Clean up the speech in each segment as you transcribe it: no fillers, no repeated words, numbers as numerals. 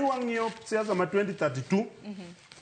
wang'iyo siasa ma 2032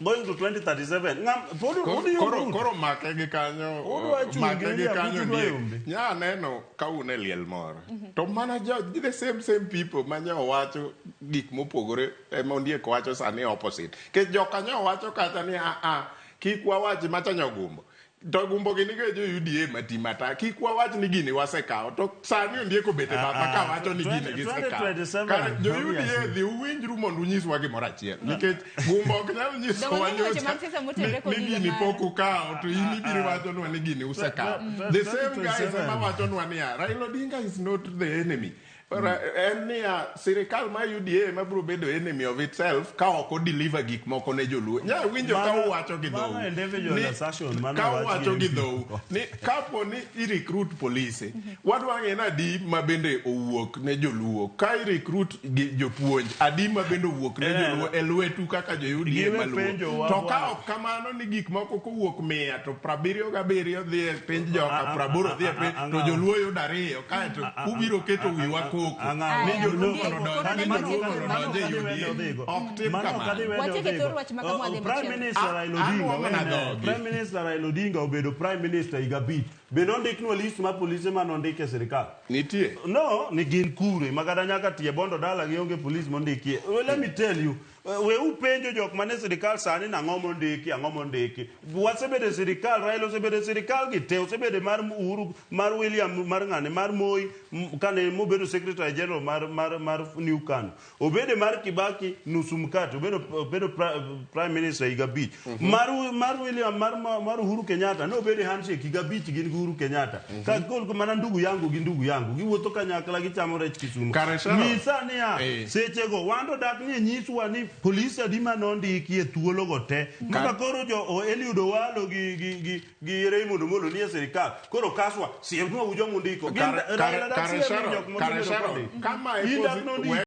going to 2037. Ng'am pod Koro, pod yombo koro, Ruto. koro make gi kanyo, Odwa chung' make gi gi William kanyo Ruto dwa ndiek. yombe. Nya aneno ka un e liel moro. To mana jo, the same same people ma nyo wacho gik mopogore ema ondiek wacho sani opposite. Nikech joka nyo wacho kacha ni a a kik wawach macha nyogumbo. To gumbo gi nigo e jo UDA mati mata. Kik wawach ni gini wasekawo. To sani ondiek obet e batha ka wacho ni gini gisekawo. 2027, Kare jo UDA obviously. dhi uwinjru mondo unyiswa gimoro achiel. Nikech gumbo ok nyal nyisowa Donge weche nyocha mag siasa motenore kod ni higa gini mar- pok ukawo to in ibiro wachonwa ni gini usekawo. The same guys 2027. ema wachonwa niya Raila Odinga is not the enemy. En niya sirikal mar UDA ema biro bedo enemy of itself ka ok odeliver gik moko ne joluo. Nya winjo ka Mano- uwacho gi dhou. mano individual Ni- assertion, mano Ka wach uwacho gi gi MP. dhou ni kapo ni i recruit polise wadwa ng'e ni adi ma bende owuok ne joluo ka i recruit gi jopuonj adi ma bende owuok ne Eh, joluo e lwetu kaka jo UDA Giwe maluo penjo wa to ka bwana. ok kamano ni gik moko kowuok 100 to 77 dhi e piny joka 80 dhi e piny to joluo yudo ariyo kaeto ubiro keto wiwa koko ni joluo Ondiek, mondo koro odonj ni ne joluo watieko mondo odonj e mano UDA ok tim Mano ok kamano adhi wendo Watieko e odhigo. thor wach ma kama wadhi Prime machielo. Minister Raila Odinga, Anwang'o na wene, dhogi. Prime Minister Raila Odinga obedo Prime Minister higa 5. Be nondiknwa list mar polise mane ondik e sirikal? Nitie. No, ni gin kure ma kata nyaka tie bondo dala gi onge polis mondikie. Well, let me tell you, we upenjo jok mane sirikal sani nang'o mondiki, ang'o mondiki. Wasebedo e sirikal, Raila osebedo e sirikal gi te, osebedo mar Uhuru, mar William, mar ng'ane, mar Moi, kane mobedo Secretary General mar New KANU. Obedo mar Kibaki nusu mkate, obedo Prime Minister higa 5. Mar William, mar Uhuru Kenyatta, ne obedo e handshake higa 5 gin gi Uhuru Kenyatta. Ka kol mana ndugu yangu gi ndugu yangu, giwuotho kanyakla gichamo rech Kisumu. Kare Sharon. Nyisa niya, sechego wan to dak ni nyiswa ni polise adi mane ondiki e thuologo te. Maka koro jo Eliud Owalo gi Raymond Omolo nie sirikal. Koro kaswa, siemnwa u joma undiko. Gin Raila dak Kare siem ni Sharon, jok kare mosebedo Sharon, kondiki. kama e In dak nondiki.